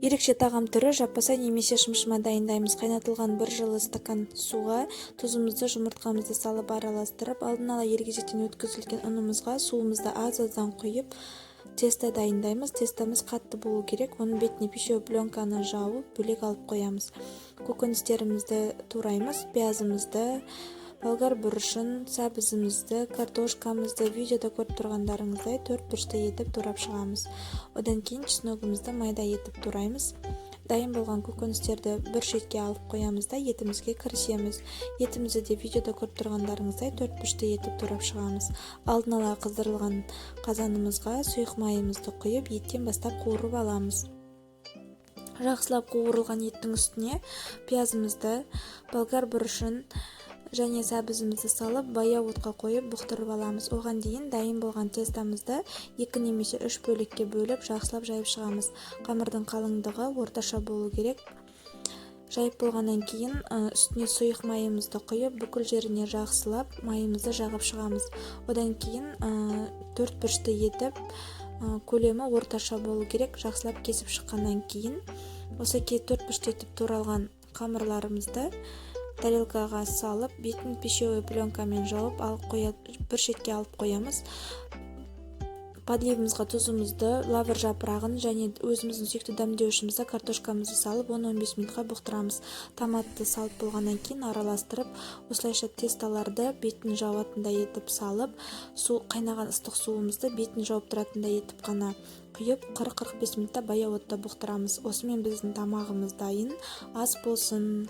Ерекше тағам түрі – жаппасай немесе шымшыма дайындаймыз. Қайнатылған бір жылы стакан суға тұзымызды, жұмыртқамызды салып араластырып, алдын ала елгезектен өткізілген ұнымызға суымызды аз-аздан құйып, тесто дайындаймыз. Тестомыз қатты болу керек. Оның бетіне пищевой пленканы жауып, бөлек алып қоямыз. Көкөністерімізді тураймыз. Пиязымызды, болгар бұрышын, сәбізімізді, картошкамызды видеода көріп тұрғандарыңыздай төрт бұрышты етіп турап шығамыз. Одан кейін чесногымызды майда етіп тураймыз. Дайын болған көкөністерді бір шетке алып қоямыз да, етімізге кірісеміз. Етімізді де видеода көріп тұрғандарыңыздай төрт бұрышты етіп турап шығамыз. Алдын ала қыздырылған қазанымызға сұйық майымызды құйып, еттен бастап қуырып аламыз. Жақсылап қуырылған еттің үстіне пиязымызды, болгар бұрышын және сәбізімізді салып, баяу отқа қойып бұқтырып аламыз. Оған дейін дайын болған тестомызды екі немесе үш бөлікке бөліп, жақсылап жайып шығамыз. Қамырдың қалыңдығы орташа болу керек. Жайып болғаннан кейін үстіне сұйық майымызды құйып, бүкіл жеріне жақсылап майымызды жағып шығамыз. Одан кейін төрт бұрышты етіп, көлемі орташа болу керек, жақсылап кесіп шыққаннан кейін осы төрт бұрышты етіп туралған қамырларымызды тарелкаға салып, бетін пищевой пленкамен жауып алып қоя, бір шетке алып қоямыз. Подливімізға тұзымызды, лавр жапырағын және өзіміздің сүйікті дәмдеуішімізді, картошкамызды салып, 10-15 минутқа бұқтырамыз. Томатты салып болғаннан кейін араластырып, осылайша тестоларды бетін жауатындай етіп салып, су, қайнаған ыстық суымызды бетін жауып тұратындай етіп қана құйып, 40-45 минутта баяу отта бұқтырамыз. Осымен біздің тамағымыз дайын. Ас болсын!